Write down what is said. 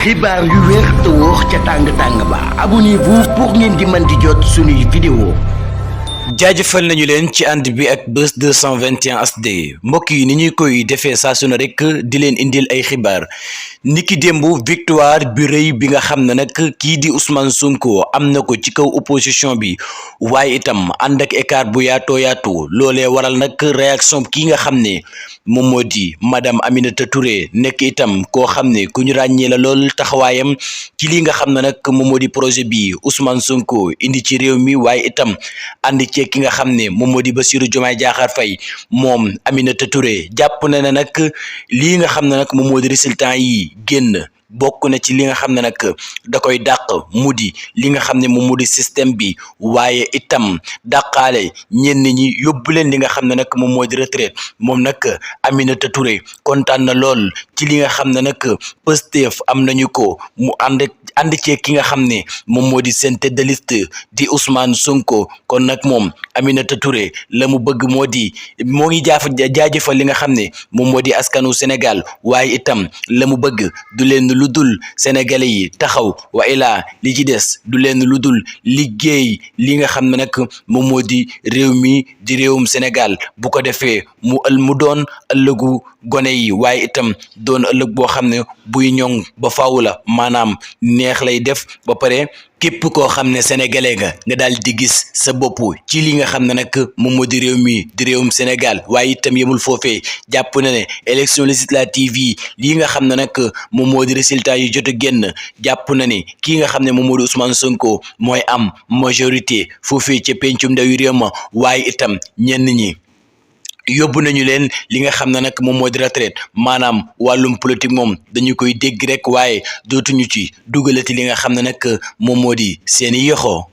xibaar yu wér te wóor ca tàng ba abonnez-vous pour ngeen di mën di jot suñuy vidéo. jaajëfal nañu leen ci ànd bi ak Buzz 221 HD mbokk yi ni ñuy koy defee saa su ne rek di leen indil ay xibaar niki démb victoire bi rëy bi nga xam ne nag kii di Ousmane Sonko am na ko ci kaw opposition bi waaye itam ànd ak écart bu yaatoo yaatu loolee waral nag réaction kii nga xam ne moom moo di madame Aminata Touré nekk itam koo xam ne ku ñu ràññee la lool taxawaayam ci li nga xam ne nag moom moo di projet bi Ousmane Sonko indi ci réew mi waaye itam ànd ci ki nga xam ne moom moo di Bassirou Diomaye Diakhar Faye moom Aminata Touré jàpp na ne nag lii nga xam ne nag moom moo di résultat yi génn bokk na ci li nga xam ne nag da koy dàq mu di li nga xam ne moom moo di système bi waaye itam dàqaale ñenn ñi yóbbu leen li nga xam ne nag moom moo di retraite moom nag Aminata Touré kontaan na lool ci li nga xam ne nag Pastef am nañu ko mu ànd cee ki nga xam ne moom moo di seen tête de liste di Ousmane Sonko kon nag moom Aminata Touré la mu bëgg moo di moo ngi jaajëfal li nga xam ne moom moo di askanu Sénégal waaye itam la mu bëgg du leen lu dul sénégalais yi taxaw wa ilaa li ci des du leen lu dul liggéey li nga xam ne nag moom moo di réew mi di réewum Sénégal bu ko defee mu doon ëllëgu gone yi waaye itam doon ëllëg boo xam ne buy ñoŋ ba faaw la maanaam neex lay def ba pare képp koo xam ne sénégalais nga daal di gis sa bopp ci li nga xam ne nag moom moo di réew mi di réewum Sénégal waaye itam yemul foofee jàpp na ne élection législative yi lii nga xam ne nag moom moo di résultat yi jot a génn jàpp na ne kii nga xam ne moom moo di Ousmane Sonko mooy am majorité foofee ca pencum ndawi réew ma waaye itam ñenn ñi yóbbu nañu leen li nga xam ne nag moom moo di retraite maanaam wàllum politique moom dañu koy dégg rek waaye dootuñu ci dugalati li nga xam ne nag moom moo di seeni yoxoo